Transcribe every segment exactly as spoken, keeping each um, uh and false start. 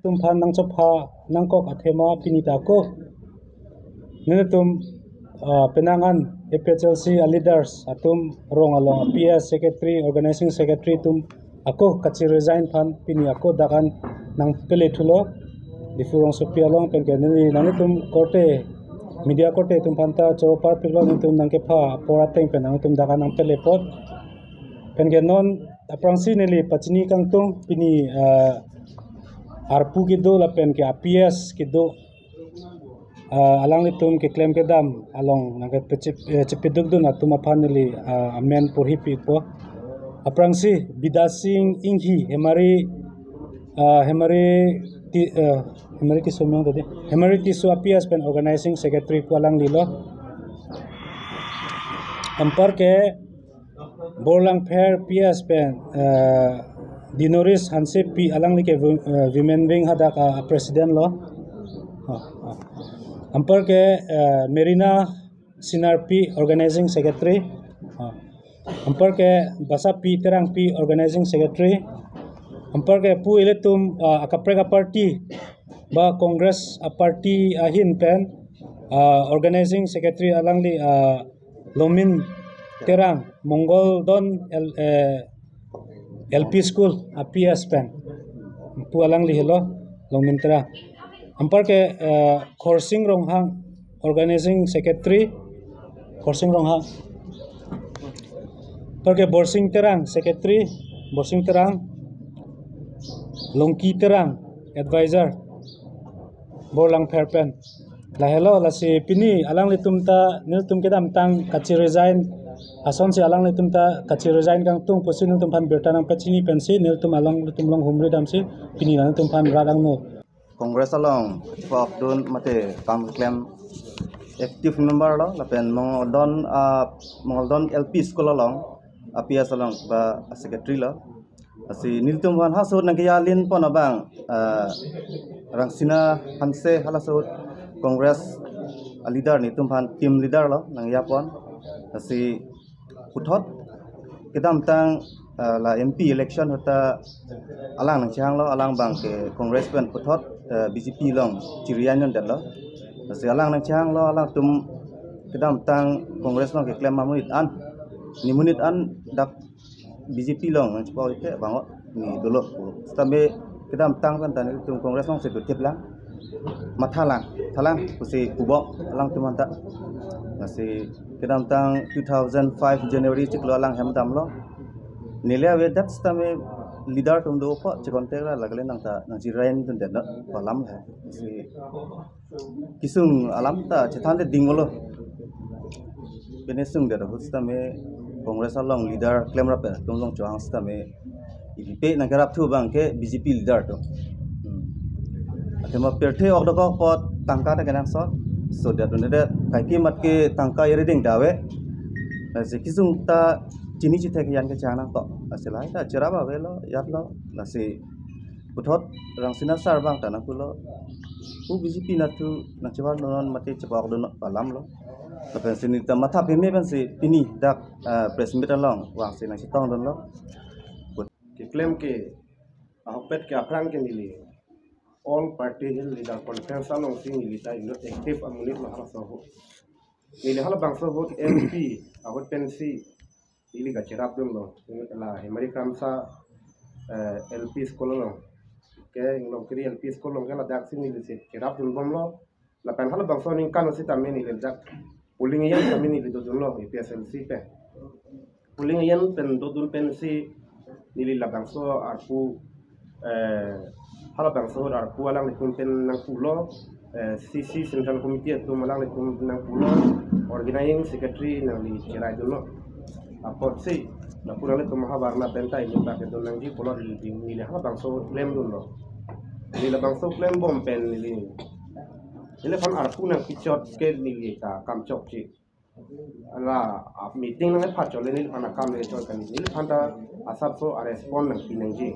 tum aphan nangchepha nangkok athema pini ta ako nelitum, ah, penang an A P H L C a leaders atum, rong along a P S secretary, organizing secretary atum ako kachi resign aphan pini ako dak an nangpele thulo. Diphu rongsopi along pen ke neli nanglitum korte, media korte atum aphan ta choro parpiklo, nelitum nangkepha apor ateng pen nangtum dak an nangpele apot. Pen ke non aphrangsi neli pachini kangtung pini, ah, arpu kedo lapen ke a P S kedo, ah, alanglitum keklem kedam along nangkepachip-, eh, chipidukdun atum aphan neli, ah, amen porhi pipo. Aphrangsi Bidasing Inghi, Hemari, ah, Hemari Ti-, eh, Hemari Tisso miyong tadi. Hemari Tisso a P S pen organizing secretary pu alanglilo. Anparke Borlangpher P S pen, eh, Dinoris Hansepi, alangli ke wo-, eh, women wing hadak a president lo. Oh, oh. Anparke, eh, Merina Sinarpi, organizing secretary. Oh. Anparke Basapi Terangpi, organizing secretary. Anparke pu ilitum, ah, akaprek a party ba Congress a party ahin pen, ah, organizing secretary alangli, ah, Longmin Terang, Mongoldon L-, eh, L P School a P S pen pu alangli helo, Longmin Terang. Anparke, eh, Khorsing Ronghang, organizing secretary, Khorsing Ronghang. Anparke Borsing Terang, secretary, Borsing Terang, Longki Terang, advisor, Borlangpher pen. Lahelo, lasi pini alanglitum ta nelitum kedamtang kachi resign asonsi alanglitum ta kachi resign kangtung pusi nelitum aphan birta nangpachini pensi nelitum alanglitum along humri damsi pini nangtum aphan rat angno. Congress along chepakdun mate kam klem active member lo, lapen Mongoldon, ah, Mongoldon L P School along a P S along ba secretary lo. Lasi nelitum aphan halaso ahut nangkeya line pon abang, ah, Rangsina Hanse halaso ahut Congress a leader, nelitum aphan team leader lo nangkeya pon. Lasi puthot kedamtang, ah, la M P election ahut ta alang nangchehanglo, alang abang ke Congress pen puthot, ah, B J P along chiri-an jondetlo. Lasi alang nangchehanglo, alangtum kedamtang Congress along keklem amonit an, ne monit an dak B J P along nangchepa-oi ke bang-o ne dolo pu. Sitame kedamtang pen ta nelitum Congress alongsi dotip lang, matha lang, tha lang pusi pupo alangtum anta. Lasi kedamtang two thousand five January chiklo alang hem damlo. Neli avedet sitame leader atum dopo, che-contact ra, lake le nang ta nangchi resign dundet lo, pu alam he. Lasi kesung alam ta chethan de dinglo. Pine sungdet ahut sitame Congress along leader klemrap atum along chohang sitame ipi pe nangkerap thu abang ke B J P leader atum. Hmm. Athema pirthe ok dokok apot tangka ta kenangsot. So that one that kaike mat ke tangka iri ding ta ave. Lasi kesung ta chini chithek yan kechang nangkok. Lasi lahai ta cherap avelo, yatlo. Lasi puthot Rangsina sir abang ta nangpulo, pu B J P nathu nangchevar non mate chepakdun pu alam lo. Lapensi neli ta matha peme pensi pini dak, ah, press meet along vangsi nangchetongdunlo. Keklem ke ahokpet ke aphrang ke neli All Party Hill Leader Conference alongsi neli ta inut active amonit lo halaso ahut. Neli halabangso ahut M P ahut pensi neli kacherapdunlo. La Hemari Kramsa, eh, L P School along. Ke Inglongkiri L P School along ke ladaksi neli si cherapdunbomlo. Lapen halabangso aningkan sitame neli dak polling agent sitame neli dodunlo A P H L C pen. Polling agent pen dodun pensi neli labangso arpu, eh, halabangso arpu alanglitum pen nangpulo, eh, C C Central Committee atum alanglitum nangpulo, organizing secretary nangli cheraidunlo. Apotsi lapu nanglitum havarna pen ta inut ta kedun nangji pulo, neli, neli halabangso klemdunlo. Neli labangso klembom pen neli, neliphan arpu nangkechot ke neli ta kam chokche. La, ah, meeting nangpha chole neliphan akam le chot kali. Neliphan ta asapso a-respond nangpi nangji.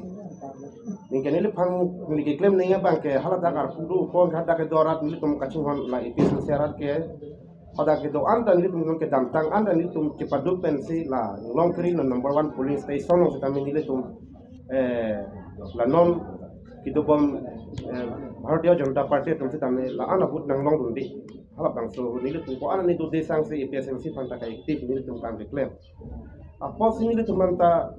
Anke neliphan neli keklem nangji abang ke haladak arpu do, kon hadak kedo arat nelitum kachinghon la A P H L C arat ke hadak kedo-an ta nelitum kedamtang an ta nelitum chepaduk pensi la Inglongkiri lo number one polling station along sitame nelitum, eh, la non Kedobom, eh, Bharatiya Janata Party atum sitame la-an a-vote nanglongdunde. Halabangso nelitum ko-an ani dode sangsi A P H L C aphan ta ka-active nelitum kam keklem. Apotsi nelitum anta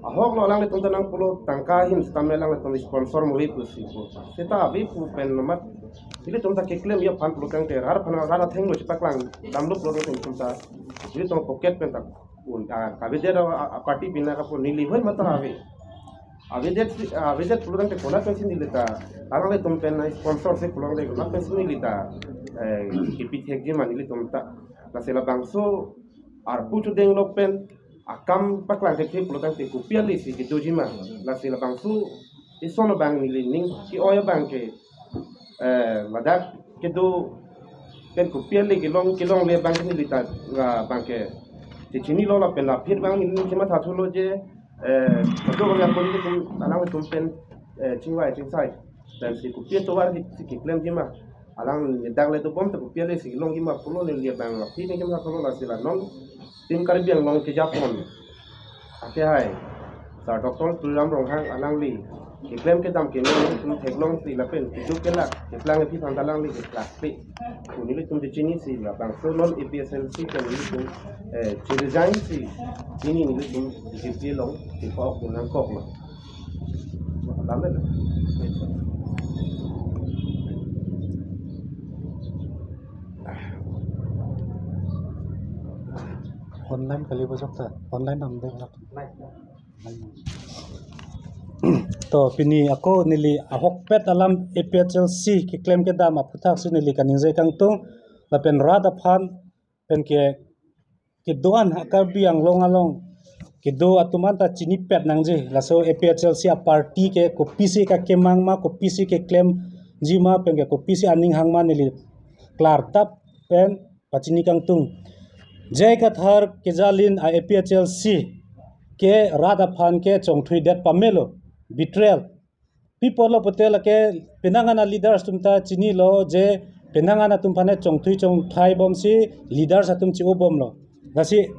ahok lo, alanglitum ta nangpulo tangka ahin sitame alanglitum sponsor muri pusi pu. Seta ave pu pen amat nelitum ta keklem ya aphan pulo tangte rat aphan rat athengno chepaklang damlo pulo tangte nelitum ta nelitum pocket pen ta un, ah, kavedet a, a, a-party bina kapu neli hoi mata ave. Avedet, avedet pulo tangte konat pensi neli ta, alanglitum pen sponsor si pulo tangte konat pensi neli ta, eh, kipithekji ma nelitum ta. Lasi labangso arpu chudenglo pen akam paklang thekthe pulo tangte kopi ale si kedoji ma. Lasi labangso ison abang neli ning ke-oi abang ke, eh, ladak kedo pen kopi ale kelong, kelongle abang ke neli ta, ah, abang ke chechinilo lapen la phir abang neli ning kemathathulo je, eh, kedo abang apot nelitum, alanglitum pen, eh, chingvai chingsai. Pensi kopi atovar si keklemji ma. Alang nedak le dobom ta kopi ale si longji ma pulo neli abang la phir ning kemathathulo lasi la non Team Karbi Anglong kejapon akehai Sir Doctor Tuliram Ronghang alangli keklem kedam keme nelitum theklongsi lapen keduk kelak keplang aphi aphan ta alangli keklakpe pu nelitum kechinisi labangso non A P H L C pen nelitum, eh, chi-resign si pini nelitum B J P along kepa-ok nangkoklo. Alam le. Online kali bosok ta, online nam de. To pini ako neli ahokpet alam A P H L C keklem kedam aphuthaksi neli kaningje kangtung lapen rat aphan pen ke kedo-an ha Karbi Anglong along kedo atum anta chinipet nangji laso A P H L C a-party ke kopisi kakemang ma, kopisi keklemji ma pen ke kopisi aning hang ma neli klartap pen pachini kangtung. J I Kathar kejalin a-A P H L C ke rat aphan ke chongthuidet pamelo, betrayal. Pi apotlo pute lake penang an a-leaders atum ta chinilo je penang an atum aphan chongthui chongthai bomsi leaders atum chi-o bomlo. Lasi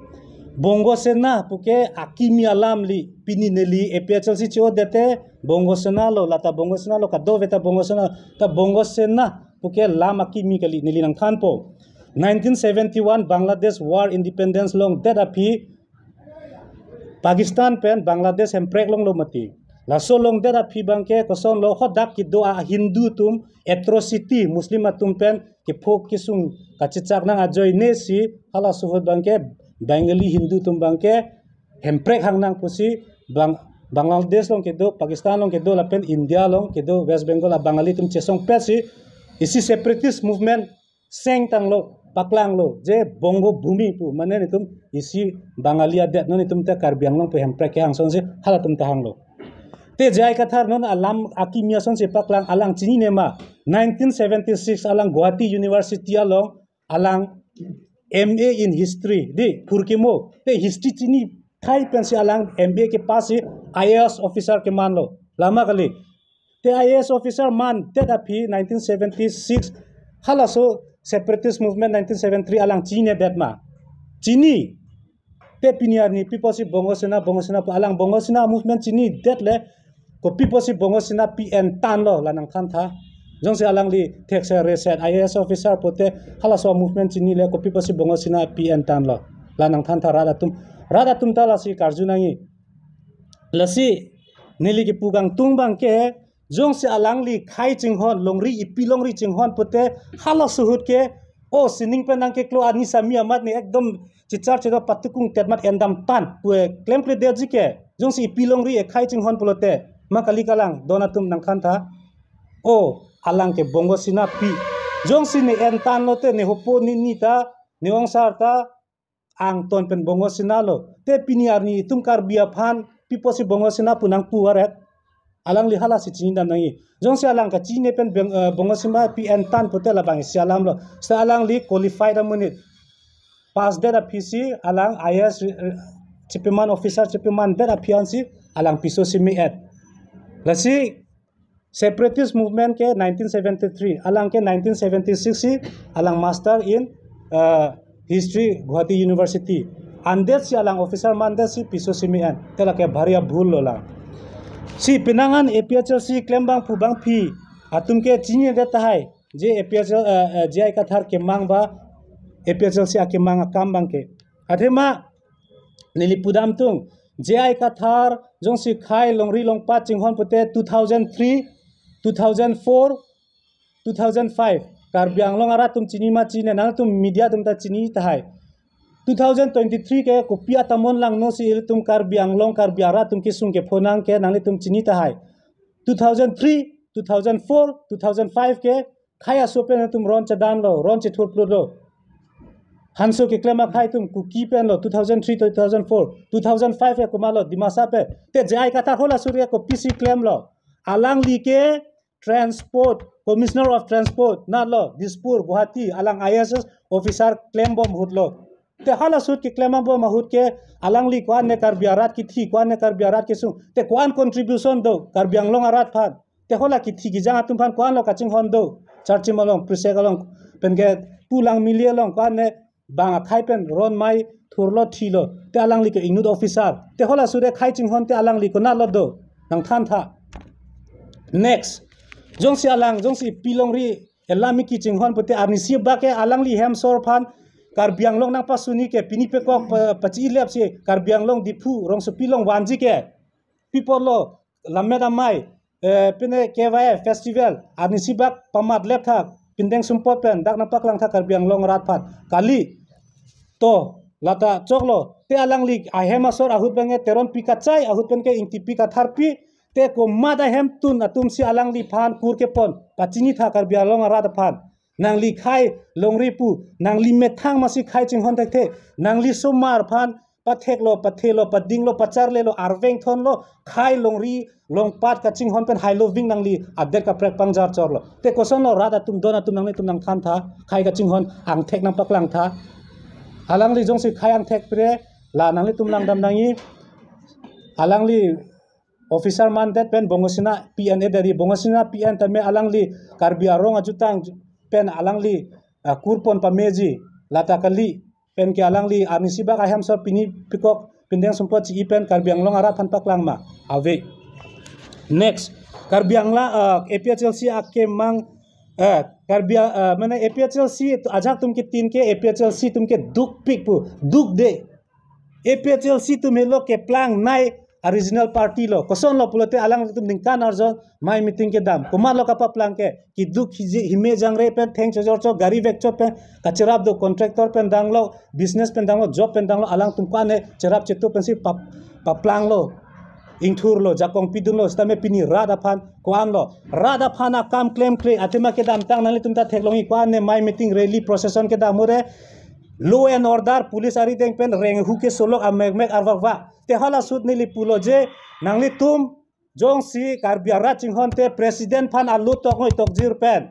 Bongo Sena puke akimi alam li pini neli A P H L C chi-odet te Bongo Sena lo, lata Bongo Sena lo, kadokave ta Bongo Sena, ta Bongo Sena puke lam akimi kali neli nangthanpo. Nineteen seventy-one Bangladesh War Independence longdet aphi Pakistan pen Bangladesh hemprek longlo mati. Laso longdet aphi abangke kosonlo, hadak kedo a-Hindu atum atrocity Muslim atum pen kephok kesung kachechak nang ajoine si halaso ahut abangke Bengali Hindu atum abangke hemprek hang nang pusi Bang-, Bangladesh along kedo, Pakistan along kedo lapen India along kedo West Bengal a-Bangali atum chesongpet si isi separatist movement sengtanglo, paklanglo je Bongo Bhumi pu, mane netum isi Bangali adet, non netum ta Karbi Anglong pu hemprek kehang asonsi halatum ta hanglo. Te J I Kathar non alam akimi asonsi paklang, alang chinine ma, nineteen seventy-six alang Guwahati University along alang M A in History, di, phurkimo, te history chinithai pensi alang M A kepass si I A S officer kemanlo, lama kali. Te I A S officer mandet aphi nineteen seventy-six, halaso separatist movement nineteen seventy-three alang chininedet ma? Chini. Te pini arni pi apotsi Bongo Sena, Bongo Sena pu alang Bongo Sena movement chinidet le, kopi apotsi Bongo Sena pi entanlo, la nangthantha. Jongsi alangli thekser reser I A S officer pute halaso movement chinile, kopi apotsi Bongo Sena pi entanlo, la nangthantha rat atum. Rat atum ta lasi karju nangji. Lasi neli kepu kangtung abangke, jongsi alangli khei chinghon, longri, epi longri chinghon pute halaso ahut ke, o sining pen nangkeklo ani sami amat ne ekdom chichar chedok patukung tet mat endam tan pu e klemkledetji ke, jongsi epi longri ekhei chinghon pulote, ma kali kalang, don atum nangthantha. O, alang ke Bongo Sena pi. Jongsi ne entan lote ne hopo ni ni ta, ne ongsar ta, angton pen Bongo Sena lo. Te pini arni itum Karbi aphan pi apotsi Bongo Sena pu nangpu aret? Alangli halasi chinidam nangji. Jongsi alang kachinine pen beng-, eh, Bongo Sena pi entan pute labang isi alam lo. Seta alangli qualified amonit. Pass det aphi si alang I A S, eh, chipiman, officer chipimandet aphi ansi alang piso si me-et. Lasi separatist movement ke nineteen seventy-three, alang ke nineteen seventy-six si alang master in, uh, history Guwahati University. Andet si alang officer mandet si piso si me-en. Te lake bhari abhul lo lang. Si penang an A P H L C klem abangphu abangpi atum ke chinidet tahai, je A P H L, eh, eh, J I Kathar kemang ba A P H L C akemang akam abang ke. Athema neli pudam tung, J I Kathar jongsi khei longri longpat chinghon pute two thousand three, two thousand four, two thousand five. Karbi Anglong arat atum chini ma chini, nangtum media atum ta chini tahai. Two thousand twenty-three ke kopi atamon langno si ilitum Karbi Anglong, Karbi arat atum kesung kepho nang ke nanglitum chini tahai. Two thousand three, two thousand four, two thousand five ke khei aso pen atum ron chedanlo, ron chethurplutlo. Hanso keklem akhei atum Kuki penlo, two thousand three, two thousand four, two thousand five ke komatlo, Dimasa pen. Te J I Kathar hala asut ke kopisi klemlo? Alangli ke Transport, Commissioner of Transport natlo, Dispur, Guwahati, alang I A S officer klembom ahutlo. Te hala asut keklembom ahut ke alangli ko-an ne Karbi arat kithi, ko-an ne Karbi arat kesung, te ko-an contribution do Karbi Anglong arat aphan? Te hala kithi kijang atum aphan ko-anlo kachinghon do? Charchim along, Prisek along, pen ke Pulang Mili along, ko-an ne bang akhei pen ron mai thurlo thilo, te alangli ke inut officer. Te hala asut khei chinghon te alangli konatlo do? Nangthan tha. Next, jongsi alang, jongsi pilongri elam iki chinghon pute arnisi bak ke alangli hemsor aphan Karbi Anglong nangpasuni ke pini pekok pa, pachi-ilep si Karbi Anglong Diphu rongsopi along vanji ke pi apotlo? Lammet amei, eh, pine K Y F festival arnisi bak pamatlep tha, pindeng sumpot pen dak nangpaklang tha Karbi Anglong arat aphan. Kali, to lata choklo, te alangli ahem asor ahut pen ke Teronpi kachai, ahut pen ke Ingtipi Katharpi, te komat ahemtun atum si alangliphan kur kepon pachini tha Karbi Anglong arat aphan? Nangli khei longri pu, nangli methang masi khei chinghon thekthe, nangli somar aphan patheklo, pathelo, padinglo, pacharlelo, arveng thonlo, khei longri longpat kachinghon pen hailo ving nangli adet kaprek pangjar chorlo. Te kosonlo rat atum, don atum, nanglitum nangthan tha, khei kachinghon angthek nangpaklang tha. Alangli jongsi khei angthek pre, la nanglitum langdam nangji, alangli officer mandet pen Bongosena P N e dari, Bongosena P N tame alangli Karbi arong ajutang pen alangli, ah, kur pon pameji, lata kali, pen ke alangli arnisi bak ahemsor pini pekok pindeng sumpot chi-i pen Karbi Anglong arat aphan paklang ma? Ave. Next, Karbi Anglong, ah, A P H L C akemang, eh, Karbi, ah, mane A P H L C ajak atum ketin ke A P H L C atum ke dukpik pu, dukde. A P H L C atum helo keplang nei a regional party lo. Kosonlo pulote alangtum ningkan arjon mai meeting kedam. Komatlo kapaplang ke? Keduk hiji hime jangre pen, theng chojor cho, gari vekcho pen kacherap do, contractor pen danglo, business pen danglo, job pen danglo, alangtum ko-an ne cherap chetu pensi pap, paplanglo, ingthurlo, jakong pidunlo, sitame pini rat aphan ko-anlo? Rat aphan akam klemkle, athema kedamtang nanglitum ta theklongji, ko-an ne mai meeting, rally, procession kedam ore, law and order, police arideng pen renghu ke solok amekmek arvakvak. Te hala asut neli pulo je, nanglitum jongsi Karbi arat chinghon te president aphan alo toknoi tokjir pen,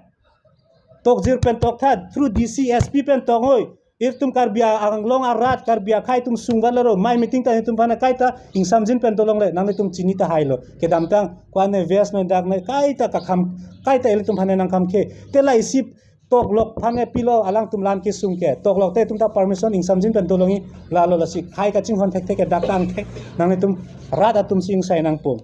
tokjir pen toktha, through D C, S P pen toknoi. Ilitum Karbi Anglong arat, Karbi akhei atum sungvan laro, mai meeting ta ilitum aphan kaita ingsamjin pen dolongle, nanglitum chini tahailo. Kedamtang ko-an ne vest ne dak ne kaita kakham, kaita ilitum aphan nangkhamkhe. Te la isi toklok aphan ne pilo alangtum lan kesung ke? Toklok te itum ta permission ingsamjin pen dolongji, lalo lasi khei kachinghon thekthe ke dak angthek nanglitum rat atum si ingsai nangpo.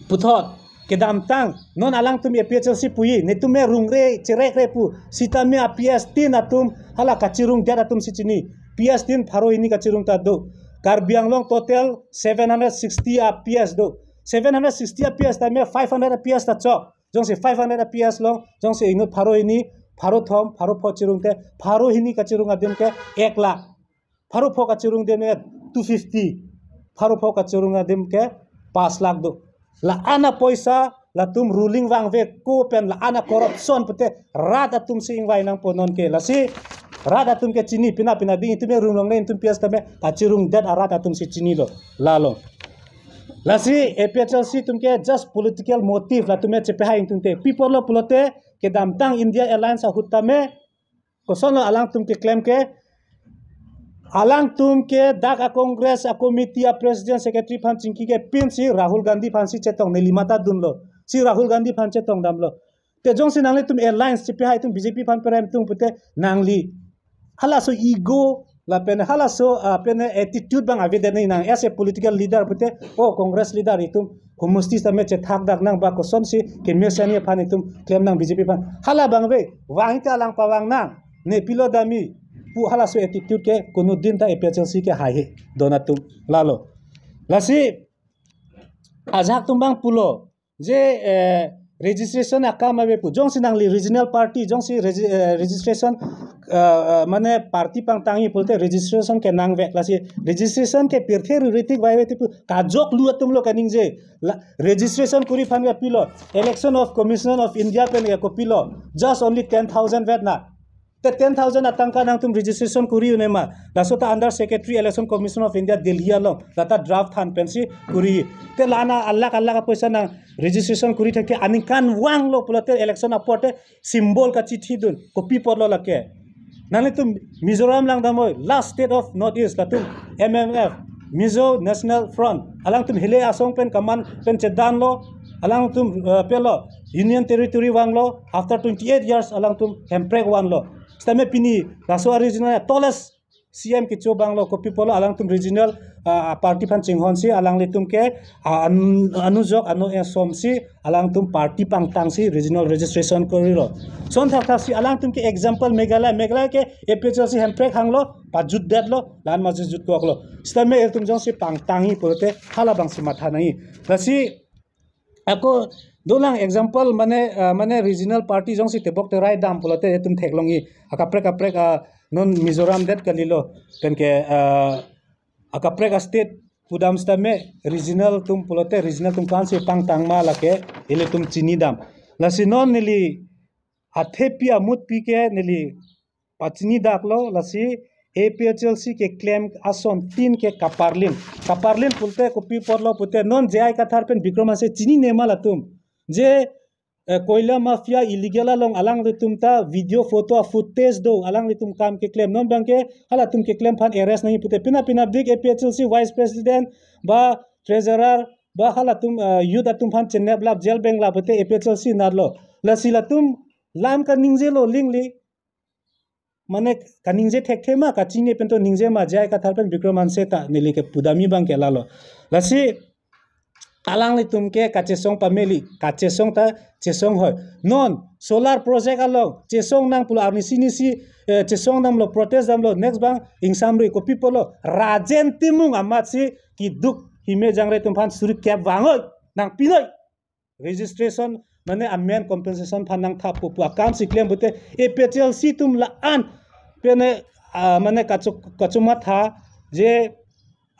Puthot, kedamtang non alangtum A P H L C puji, netum me rungre cherekre pu, sitame a P S tin atum hala kachirungdet atum si chini. P S tin pharo hini kachirung ta do. Karbi Anglong total seven hundred sixty a P S do. Seven hundred sixty a P S tame five hundred a P S ta chok. Jongsi five hundred a P S along, jongsi inut pharo hini, pharo thom, pharo pho chirung te, pharo hini kachirung adim ke ek lakh. Pharo pho kachirung adim ke two fifty. Pharo pho kachirung adim ke pas lakh do. La-an apoisa latum ruling vangve ko pen, la-an acorruption pute rat atum si ingvai nangpo non ke. Lasi rat atum ke chini, pina pina ding itum me rung longle, itum P S tame kachirungdet arat atum si chinilo. Lalo. Lasi A P H L C atum ke just political motive latum me chepehai ingtung te. Pi apotlo pulote kedamtang India Alliance ahut tame, kosonlo alangtum keklem ke, alangtum ke dak a Congress a committee a president secretary aphan chingki ke pinsi Rahul Gandhi aphan si chetong, neli mata dunlo. Si Rahul Gandhi aphan chetong damlo. Te jongsi nanglitum alliance chepehai itum B J P aphan perem tung pute, nangli halaso ego lapen halaso, ah, pen attitude abang avedet nang as a political leader pute, oh, Congress leader itum homosti sitame chethak dak nang ba kosonsi kemesen aphan itum klem nang B J P aphan. Hala abang ave, vang ita alang pavang nang. Ne pilo dami pu halaso attitude ke konodin ta A P H L C ke haihe don atum lalo. Lasi ajahak atum abang pulo je, eh, registration akam ave pu. Jongsi nangli regional party, jongsi regi-, eh, registration, eh, eh, mane party pangtangji pulote registration ke nangvek, lasi registration ke pirthe ruritik vai pu kajok lu atum lo kaningje. La, registration kuri aphan ke pilo, Election of Commission of India pen ke kopilo, just only ten thousand vet na. Te ten thousand atangka nangtum registration kuri un-e ma. Laso ta under Secretary, Election Commission of India, Delhi along. Lata draft than pensi kuri. Te la-an alakh alakh apoisa nang registration kuri thekthe, aningkanvang lo pulote election apor te symbol kachithidun. Kopi apotlo lake? Nanglitum Mizoram lang damnoi, last state of North East, latum M N F, Mizo National Front, alangtum hilai asong pen kaman pen chedanlo, alangtum, eh, pelo, Union Territory vanglo, after twenty-eight years alangtum hemprek vanlo. Sitame pini laso a-region a tallest C M kecho abang lo, kopi apotlo? Alangtum regional, ah, party aphan chinghonsi alanglitum ke, ah, an-, anujok ano esom si alangtum party pangtangsi regional registration korilo. Son thakthak si alangtum ke example Meghalaya, Meghalaya ke A P H L C hemprek hanglo, pajutdetlo, la-an ma jutjutkoklo. Sitame itum jongsi pangtangji pulote hala abangsi matha nangji. Lasi ako dolang example mane, ah, mane regional party jongsi tebok terai dam pulote itum theklongji. Akaprek kaprek, ah, non Mizoram det kalilo. Penke, ah, akaprek a-state pudam sitame regional atum pulote regional atum ko-ansi pangtang ma lake ilitum chinidam. Lasi non neli athepi amutpi ke neli pachini daklo, lasi A P H L C keklem asontin ke kaparlin. Kaparlin pulote kopi apotlo pulote non J I Kathar pen Bikram Hanse chinine ma latum? Je, eh, koila mafia illegal along alanglitum ta video photo a-footage do, alanglitum kam keklem. Non abangke halatum keklem aphan arrest nangji pulote pina pina big A P H L C vice president ba treasurer ba halatum, eh, youth atum aphan chenep lap jail beng lap pulote A P H L C natlo. Lasi latum lam kaningje lo lingli. Mane kaningje thekthe ma, kachini pen to ningje ma, J I Kathar pen Bikram Hanse ta neli kepudamji abangke lalo. Lasi alanglitum ke kachesong pameli, kachesong ta chesong hoi. Non solar project along chesong nang pulo, arnisi nisi, eh, chesong damlo, protest damlo, next abang ingsamri, kopi apotlo? Rajen Timung amatsi keduk hime jangre atum aphan suri kep vangoi, nangpinoi. Registration mane amen compensation aphan nangthappo pu akamsi klem pulote A P H L C atum la-an pene, ah, mane kacho-, kachomatha je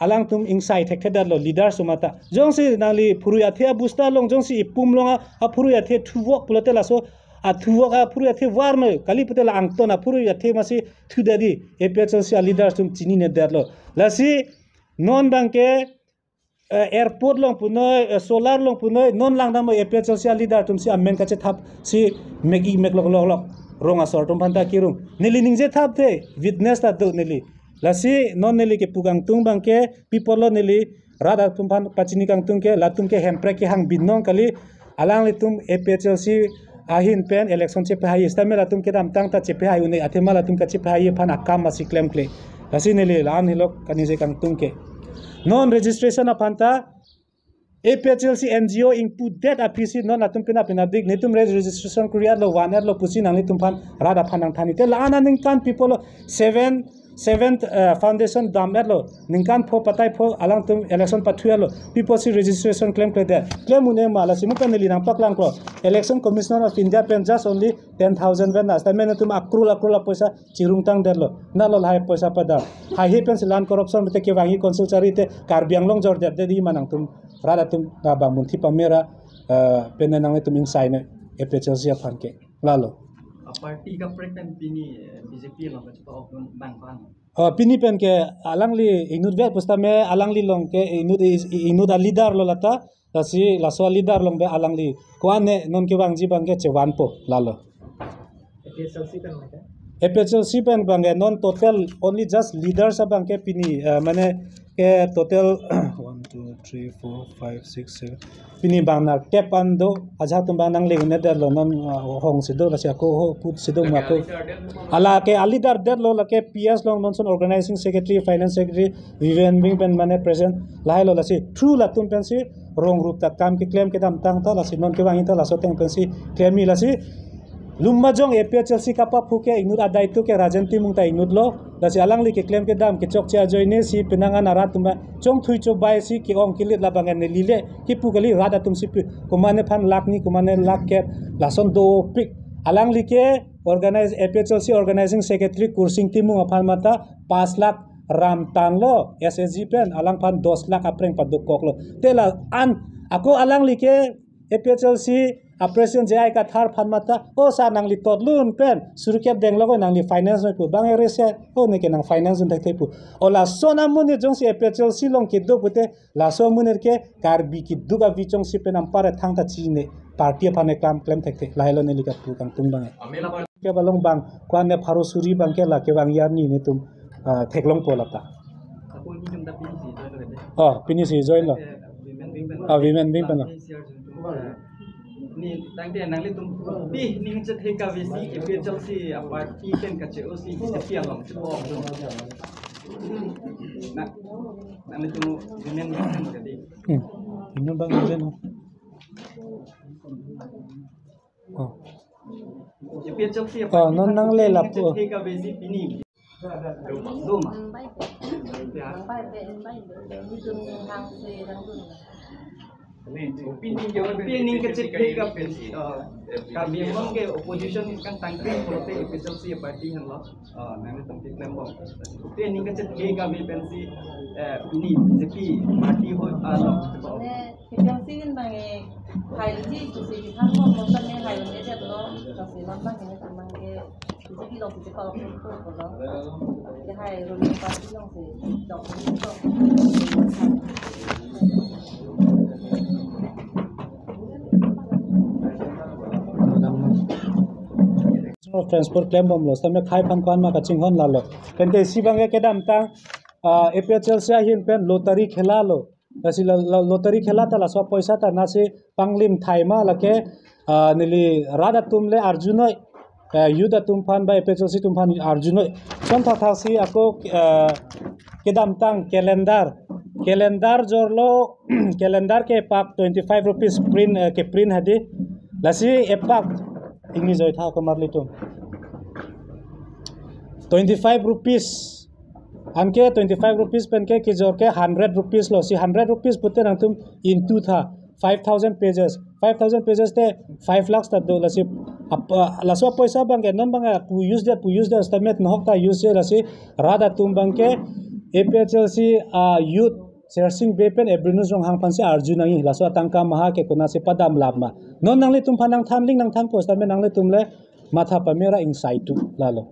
alangtum ingsai thekthedetlo leaders atum ta. Jongsi nangli phurui athe abusta along jongsi ipum along a, aphurui athe thuvok pulote laso athuvok aphurui athe varnoi, kali pulote la angton aphurui athe masi thudetji, A P H L C a-leaders atum chininedetlo. Lasi non abangke, eh, airport along punoi, eh, solar along punoi, non lang damnoi A P H L C a-leader atumsi amen kachethapsi mek-i meklok loklok, rong asor atum aphan ta kirung. Neli ningje thapthe, witness ta do neli. Lasi non neli kepu kangtung abangke, pi apotlo neli rat atum aphan pachini kangtung ke, latum ke hemprek kehang binong kali, alanglitum A P H L C ahin pen election chepehai, sitame latum kedamtang ta chepehai un-e, athema latum kachepehai aphan akam masi klemkle. Lasi neli la-an henlo kaningje kangtung ke. Non registration aphan ta A P H L C N G O ingpudet aphisi non latum pina pina dik, netum re-, registration kuri-etlo, van-etlo pusi nanglitum aphan rat aphan nangthanji. Te la-an aningkan pi apotlo, seven, seventh, eh, foundation dam-etlo, ningkan pho patai pho alangtum election pathu-etlo, pi apotsi registration klemkledet? Klem un-e ma? Lasi mo pen neli nangpaklangklo, Election Commissioner of India pen just only ten thousand vet na, sitame netum a-crore a-crore apoisa chirungtangdetlo. Nalo lahai poisa padam. Haihe pensi la-an corruption mete kevangji Council chari te Karbi Anglong jordetdetji ma nangtum rat atum labang munthi pamera, eh, pene nanglitum ingsainoi A P H L C aphan ke. Lalo. A party kaprek pen pini, eh, B J P along kachepa-ok dun abang ko-an? Oh, pini pen ke alangli inut vet pusitame alangli along ke inut is-, inut a-leader lo lata. Lasi laso a-leader along be alangli ko-an ne non kevangji abangke chevanpo lalo. A P H L C pen abangke? A P H L C pen abangke non total only just leaders abangke pini, eh, mane ke total one, Two, three, four, five, six, seven. Pini bang nar tep an do, ajahak atum bang nang leng ne der lo non, ah, hong si do, lasi ako ho put si do mo ako. Ala ke ali dar der lo, lake P S Longnonson organizing secretary, finance secretary, Vivian Bing pen mane president, lahai lo lasi through latum pensi rong rup ta kam keklem kedamtang ta lasi non kevang ta laso ateng pensi klem mi lasi Lumbajong A P H L C kapaphu ke inut adai tu ke Rajen Timung ta inut lo. Lasi alangli keklem kedam kechokche ajoine si penang an arat tumba chongthui chobai si ke-ong kelit labang an neli le kipu kali rat atum si pu. Komane phan lakh ni, komane lakh kep, lason dopik. Alangli ke organize, A P H L C organizing secretary Kursing Timung aphan mata pas lakh ram tan lo S H G pen, alangphan dos lakh apreng paduk kok lo. Te la an ako alangli ke A P H L C a president J I Kathar aphan mata, "O sir, nangli tot lun pen, suri kep deng lo ko nangli finance noi pu, bang ere se, o ne ke nang finance un thek thek pu." O lason amonit jongsi A P H L C along kedo pute, laso amonit ke Karbi keduk avi chongsi pen ampar thangta chine, party aphan eklam klem thek thek, lahai lo neli kapu kangtung bang. Ke balong bang, ko-an ne pharo suri bang ke la kevang arni netum, ah, theklongpo lata. Ako ini jam tapi si join lo de. Oh, pini si join lo. Women wing pen. Ah, women wing pen lo. Ni tangte nanglitum pi ning chethe kave si A P H L C a party pen kache-o si B J P along chepo. Na, nanglitum women wing pen kadi. Hmm. Ini bang aja no. Oh. A P H L C a party pen non nang le lapu. Chethe kave si pini. Doma. Doma. Bai be. Ya. Bai be, bai be. Ni tum hang se dang dun. Pi ning kachethe kave si, uh, Karbi Anglong ke opposition kangtang krim pulote A P H L C a party henlo. Uh, nangtum keklem bom. Pi ning kachethe kave pensi, eh, pini B J P party ho, uh, lo. Ne, A P H L C nin bang e, hai ji pusi di kan bom, bom ne hai ne det lo. Kasi lam bang e, bang e, B J P lo, B J P lo, lo. Ke hai ruling party along si, dok, dok. Transport klem bom lo, sitame khei aphan ko-an ma kachinghon lalo. Pen ke isi bang ke kedamtang, ah, A P H L C ahin pen lottery khela lo. Lasi la, la, lottery khela ta laso apoisa ta nasi panglim thai ma lake, ah, neli rat atum le arjunoi, eh, youth atum aphan ba A P H L C atum aphan arjunoi. Son thakthak si ako, eh, kedamtang calendar. Calendar jorlo, calendar ke pak twenty-five rupees print, eh, ke print hadi. Lasi epak ingni joi tha ako marli atum. Twenty-five rupees. Anke twenty-five rupees pen ke kejor ke hundred rupees lo. Si hundred rupees pute nangtum into tha. Five thousand pages. Five thousand pages te five lakhs ta do lasi ap-, ah, laso apoisa bang ke non bang ke pu use det, pu use det, sitame nahok ta use det lasi rat atum bang ke A P H L C, ah, youth Sersing Bey pen Ebrinus Ronghang aphan si arju nangji laso atangka maha ke konatsi padam lap ma. Non nanglitum aphan nangthan ling nangthan po sitame nanglitum le matha pamera ingsai tu lalo.